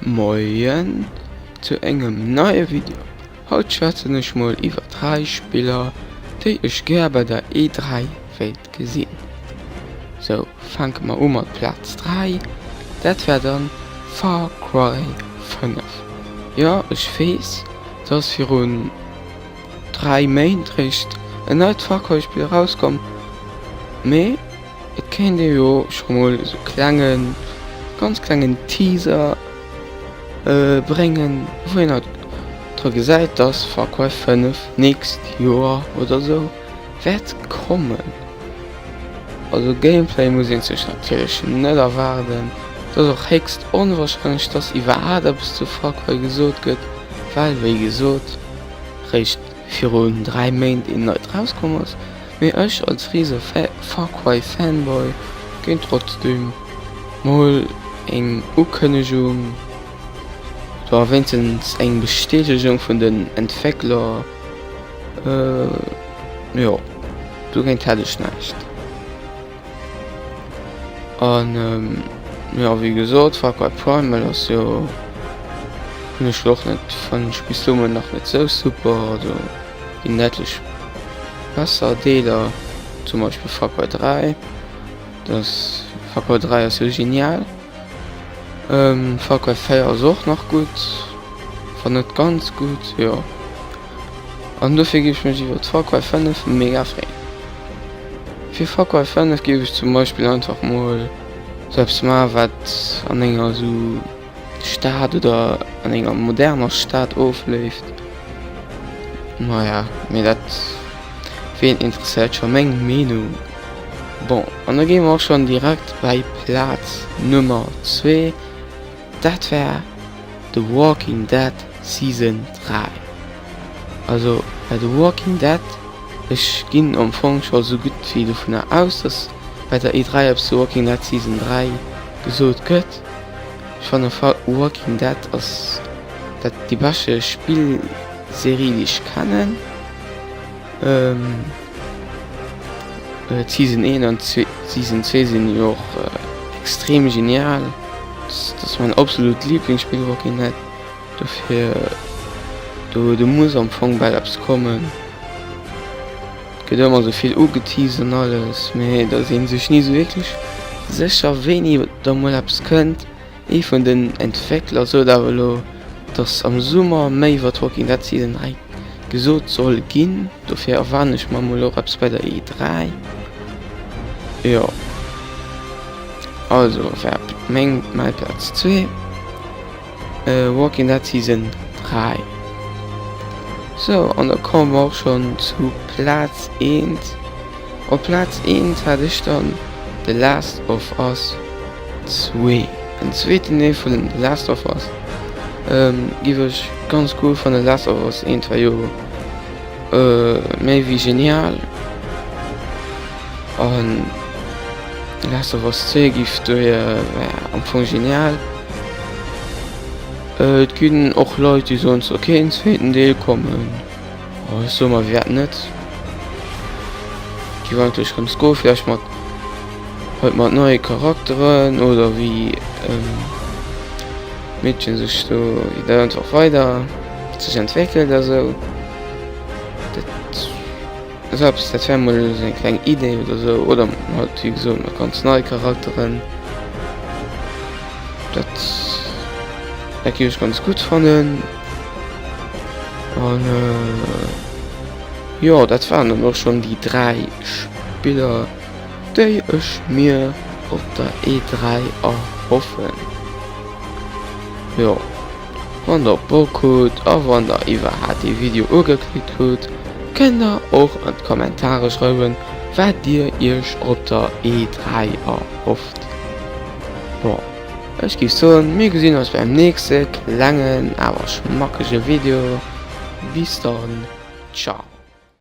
Moien zu engem neie Video. Haut schwätzen ech mol iwwer 3 Spiller déi ech gär bei der E3 wéilt gesinn. Sou fänke mer u mat Plaz 3, dat wär dann Far Cry 5. Jo ech weess et ass virun 3 Méint réischt en neit Far Cry Spill erauskomm, mee Et kéint ee jo scho mol esou klengen, ganz klengen Teaser bréngen, wou een halt dra gesäit, dass Far Cry 5 nächst Joer oder esou wäert kommen. Also Gameplay muss een sech natierlech net erwaarden. Et ass och héchst onwahrscheinlech, dass iwwerhaat eppes zu Far Cry gesot gëtt, well wéi gesot réischt virun 3 Méint een neit rauskomm ass. Mee ech als riese Far Cry Fanboy géing trotzdem mol eng Ukënnegung oder wéinstens eng Bestätegung vun den Entwéckler, jo dogéint hätt ech näischt. An jo wéi gesot Far Cry Primal ass jo hunn ech lo och net fannen ech bis elo mol nach net sou super, also ginn etlech besser Deeler, zum Beispill Far Cry 3, dat Far Cry 3 ass jo genial. Far Cry 4 ass och nach gutt, wann net ganz gutt, jo. An dofir géif ech mech iwwer Far Cry 5 mega freeën. Fir Far Cry 5 géif ech zum Beispill einfach mol sou eppes maachen, wat an enger sou Stad oder an enger moderner Stad ofleeft. Naja, mee dat, ween interesséiert scho meng Meenung? Bon, an da gi mer och schonn direkt bäi Plaz Nummer zwee. Dat war The Walking Dead Season 3. Also bei The Walking Dead, ech ginn am Fong scho sou gutt wéi dovunner aus, dass bei der E3 eppes zu Walking Dead Season 3 gesot gëtt. Ech fannen Walking Dead ass dat déi beschte Spillserie déi ech kennen. D'Season 1 an d'Season 2 sinn jo och extrem genial. Dat ass mäin absolut Lieblingsspill Walking Dead. Dofir do do muss am Fong bal eppes kommen. Et gëtt ëmmer sou vill ugeteased an alles, mee et ass ee sech ni sou wierklech sécher wéini da mol eppes kënnt. Ee vun den Entwéckler sot awer elo, dass am Summer méi iwwer Walking Dead Season 3 gesot soll ginn. Dofir erwaarden ech mer mol och eppes bei der E3. Jo, also war meng mäi Plaz 2. Walking Dead Season 3. Sou, an da komme mer och schonn zu Plaz 1. Op Plaz 1 hat ech dann The Last of Us 2. Den zweeten Deel vun The Last of Us giff ech ganz cool fannen. The Last of Us 1 war jo méi wéi genial. An Last of Us 2 giff dohier wär am Fong genial. Et ginn och Leit déi soen et soll keen zweeten Deel kommen. Oh ech soe mer wäert net. Giff eigentlech rëms goen, vläicht mat halt mat neie Charakteren oder wéi d'Meedchen sech do wéi dat einfach weider sech entwéckelt a sou. Dat. Esou eppes, dat wär mol esou eng kleng Idee oder esou, oder halt wéi gesot mat ganz neie Charakteren. Dat dat géif ech ganz gutt fannen. An jo, dat waren dann och schonn déi 3 Spiller, déi ech mir op der E3 erhoffen. Jo. Wann der Bock hutt a wann der iwwerhaat dee Video ugeklickt hutt, kënnt der och an d'Kommentare schreiwen, wat dir iech op der E3 erhofft. Bon, ech giff soen, mir gesinn eis beim nächste klengen awer schmackege Video. Bis dann, ciao.